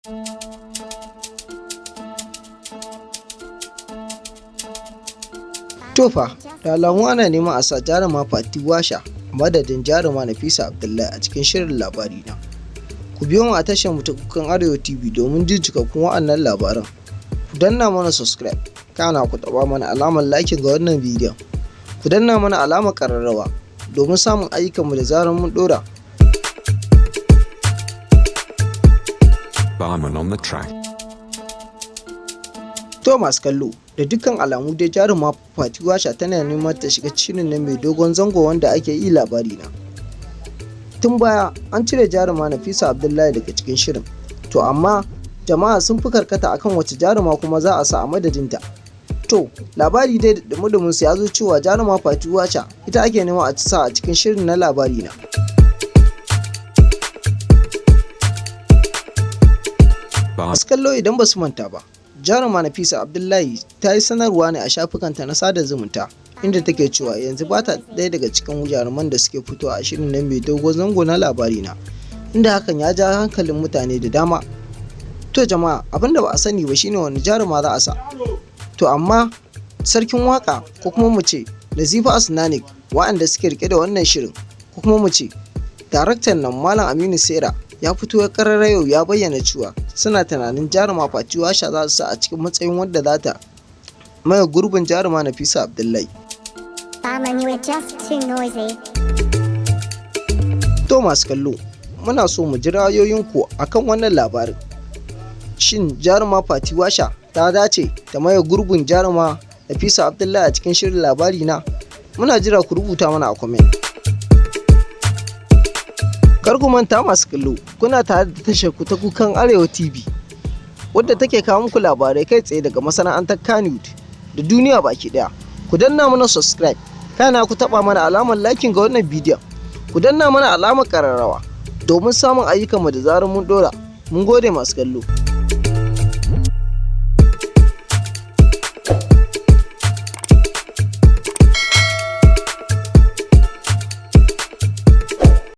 To fa, da alamu ana neman a sa jaruma Fati Washa a madadin jaruma Nafisa Abdullahi a cikin shirin Labarina. Ku biyo mu a tashar mu ta Kukan Arewa TV domin jin cikakkun wa'annan labaran. Ku danna mana subscribe, kana ku taɓa mana alamar liking ga wannan bidiyon. Ku danna mana alamar ƙararrawa domin samun ayyukanmu da zarar mun ɗora. Barman on the track. To masu kallo, da dukkan alamu dai jaruma Fati Washa tana neman ta shiga shirin nan mai dogon zango wanda ake yi Labarina. Tun baya an cire jaruma Nafisa Abdullahi daga cikin shirin. To amma jama'a sun fi karkata akan wace jaruma kuma za a sa a madadinta. To labari dai da dumi ya zo cewa jaruma Fati Washa ita ake nema a sa a cikin shirin na Labarina. Masu kallo, idan ba su manta ba, jaruma Nafisa Abdullahi ta yi sanarwa ne a shafukanta na sada zumunta inda take cewa yanzu ba ta ɗaya daga cikin jaruman da suke fitowa a shirin nan mai dogon zango na Labarina, inda hakan ya ja hankalin mutane da dama. To jama'a, abinda ba a sani ba shine wani jaruma za a sa. To amma sarkin waka, ko kuma mu ce Nazifi Asnanik, wa'anda suke rike da wannan shirin, ko kuma mu ce daraktan nan Malam Aminu Sera, ya fito ya karara yau ya bayyana cewa suna tunanin jaruma Fati Washa za su sa a cikin matsayin wadda za ta maye gurbin jaruma Nafisa Abdullahi. Barman, you are just too noisy. To masu kallo, muna so mu ji ra'ayoyinku akan wannan labarin. Shin jaruma Fati Washa ta dace ta maye gurbin jaruma Nafisa Abdullahi a cikin shirin Labarina? Muna jira ku rubuta mana a comment. Kar ku manta masu kallo, kuna tare da tashar ku ta Kukan Arewa TV, wadda take kawo muku labarai kai tsaye daga masana'antar Kannywood da duniya baki daya. Ku danna mana subscribe, kana ku taba mana alamar liking ga wannan bidiyon. Ku danna mana alamar kararrawa domin samun ayyukanmu da zarar mun dora. Mun gode masu kallo.